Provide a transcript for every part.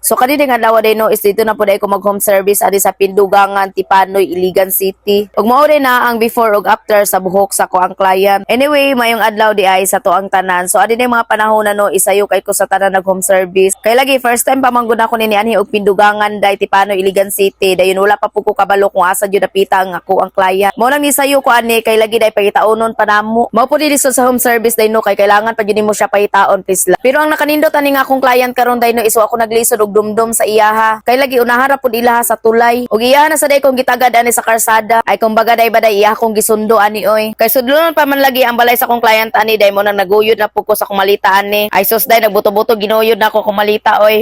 So kani nga adlaw day no is dito na po day ko mag home service adi sa Pindugangan, Tipanoy, Iligan City. Ug mao din na ang before ug after sa buhok sa akoang client. Anyway, mayong adlaw di ay sa atoang tanan. So adi na yung mga panahon na no, isayo kay ko sa tanan nag home service. Kay lagi first time pa man gud ako nini anhi og Pindugangan day, Tipanoy, Iligan City. Dayon wala pa pud ko kabalo kung asa jud napita ang akoang client. Mao nang nisayo ko ani kay lagi day pangitaunon pa namo. Mao pud dili sa home service day no kay kailangan pa jud nimo siya pangitaon, please lang. Pero ang nakanindot ani nga akong client karon day no is wa ako naglisod og dumdum sa iyaha. Kay lagi unahan ra pud ilaha sa tulay. Ug iyaha na sa day kong gitagad ani sa karsada. Ay kumbaga day ba day iya akong gisundo ani oy. Kay sudlonon pa man lagi ang balay sa akong client ani day, mo nang naguyod na pud ko sa akong malita ani. Ay sus day, nagbuto-buto ginuyod na ako kong malita oy.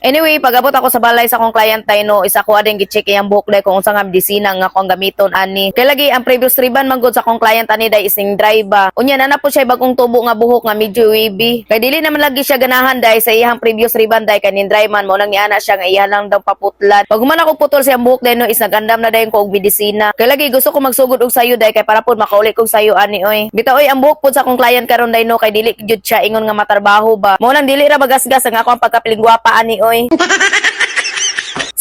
Anyway, pag-abot ako sa balay sa akong client tay no, isa ko ading gi-check iyang buhok day kung unsa nga medisina nga akong gamiton ani. Kay lagi ang previous ribbon man gud sa akong client ani day ising dry ba. Unya na na po siya bagong tubo nga buhok nga medyo wavy. Kay dili naman lagi siya ganahan day sa iyang previous ribbon day kay nin dry man, mo nang niana siya nga iya lang daw paputlan. Pag human ako putol siyang buhok day no is nagandam na dayon ko og medisina. Kay lagi gusto ko magsugod og sayo day kay para pud makauli kog sayo ani oy. Bitaw oy, ang buhok pud sa akong client karon day no kay dili jud siya ingon nga matrabaho ba. Mo nang dili ra magasgas ang akong pagkapilingwapa ani oy.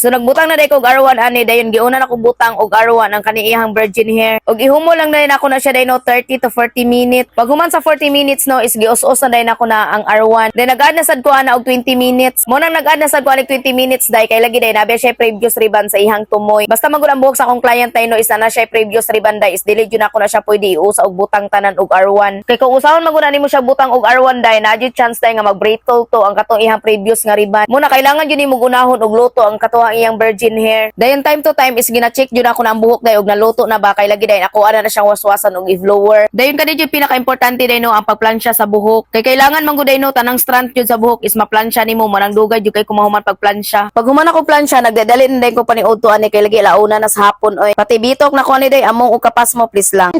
So nagbutang na day ko og R1 ani, dayon giuna na ko butang og R1 ang kani iyang virgin hair. Og ihumo lang dayon ako na siya day no 30 to 40 minutes. Pag human sa 40 minutes no is gius-us na dayon ako na ang R1. Then nag-add na sad ko ana og 20 minutes. Mo nang nag-add na sad ko ani 20 minutes day kay lagi day nabi siya previous ribbon sa iyang tumoy. Basta magud ang buhok sa akong client day no is na siya previous ribbon day is dili jud ako na siya pwede iusa og butang tanan og R1. Kay kung usahon magud ani mo siya butang og R1 day, na jud chance day nga mag-brittle to ang katong iyang previous nga ribbon. Muna kailangan jud nimo gunahon og luto ang katong iyang virgin hair. Dayon time to time is gina-check jud ako na ang buhok day og naluto na ba kay lagi day ako ana na siyang waswasan og i-blower. Dayon kani jud pinaka-importante day no ang pagplansya sa buhok. Kay kailangan man gud day no tanang strand jud sa buhok is maplansya nimo, manang dugay jud kay kumahuman pagplansya. Pag human ako plansya, nagdadali na day ko paniudto ani kay lagi alauna na sa hapon oy. Pati bitok na ko ani day among og kapas mo, please lang.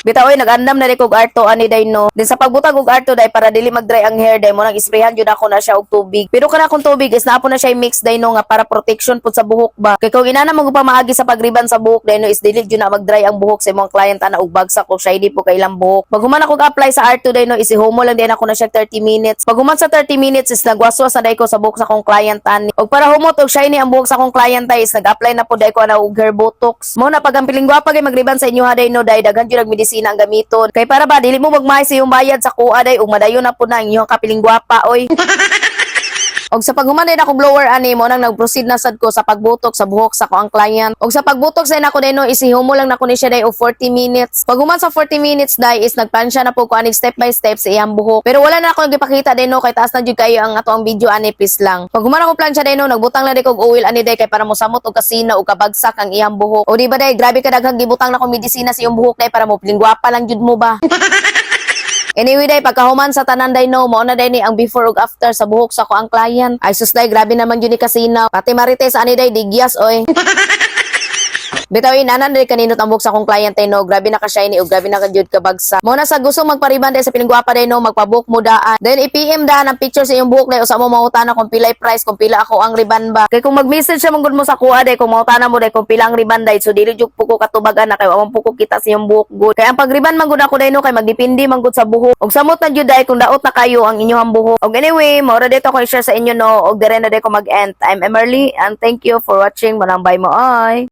Bitaw oy, nag-andam na rin kog R2 ani day no. Din sa pagbutag og R2 day para dili mag-dry ang hair day mo nang isprayhan jud ako na siya og tubig. Pero kana akong tubig is naa po na siya mix day no nga para protection pud sa buhok ba. Kay kung inana mo pa maagi sa pagriban sa buhok day no is dili jud na mag-dry ang buhok sa imong client ana og bagsak o shiny po kay ilang buhok. Pag human ako apply sa R2 day no is ihumo lang din ako na siya 30 minutes. Pag human sa 30 minutes is nagwaswas na day ko sa buhok sa akong client ani. Og para humot og shiny ang buhok sa akong client ay is nag-apply na po day ko ana og hair botox. Mo na pag ang pilingwapa kay magriban sa inyo ha day no day, daghan jud ang medisina ang gamiton. Kay para ba dili mo magmay sa iyong bayad sa kuha day ug madayon na po na ang inyong kapilingwapa oy. Og sa paghuman din ako blower ani mo nang nag-proceed na sad ko sa pagbutok sa buhok sa akoang client. Og sa pagbutok sa nako day no is ihumo lang nako ni siya day og 40 minutes. Pag human sa 40 minutes day is nagplansya na po ko ani step by step sa iyang buhok. Pero wala na ako gipakita day no kay taas na jud kayo ang ato ang video ani, please lang. Pag human ako plansya day no, nagbutang na day kog oil ani day kay para mosamot og kasina og kabagsak ang iyang buhok. O di ba day, grabe ka daghang gibutang na ko medisina sa iyong buhok day para mo pilingwapa lang jud mo ba. Anyway day, pagkahuman sa tanan day no, mao na day ni ang before ug after sa buhok sa akoang client. Ay sus day, grabe naman jud ni kasina. Pati marites ani day, digyas oy. Bitaw inanan day kanino ang buhok sa akong client ay no, grabe na ka shiny ug grabe na ka jud kabagsak. Mo na sa gusto magpariban day sa pilingwapa day no, magpabook mo daan. Then i-PM daan ang picture sa iyong buhok day usa mo mangutana kung pilay price, kung pila ako ang riban ba. Kay kung mag-message siya man gud mo sa kuha day, kung mangutana mo day kung pila ang riban day, so dili jud po ko katubagan na kay wa man po ko kita sa iyong buhok gud. Kay ang pagriban man gud ako day no kay magdepende man gud sa buhok. Og samot na jud day kung daot na kayo ang inyong buhok. Og anyway, mao ra dito ko i-share sa inyo no, og dire na day ko mag-end. I'm Emerly and thank you for watching. Manang bye mo ay.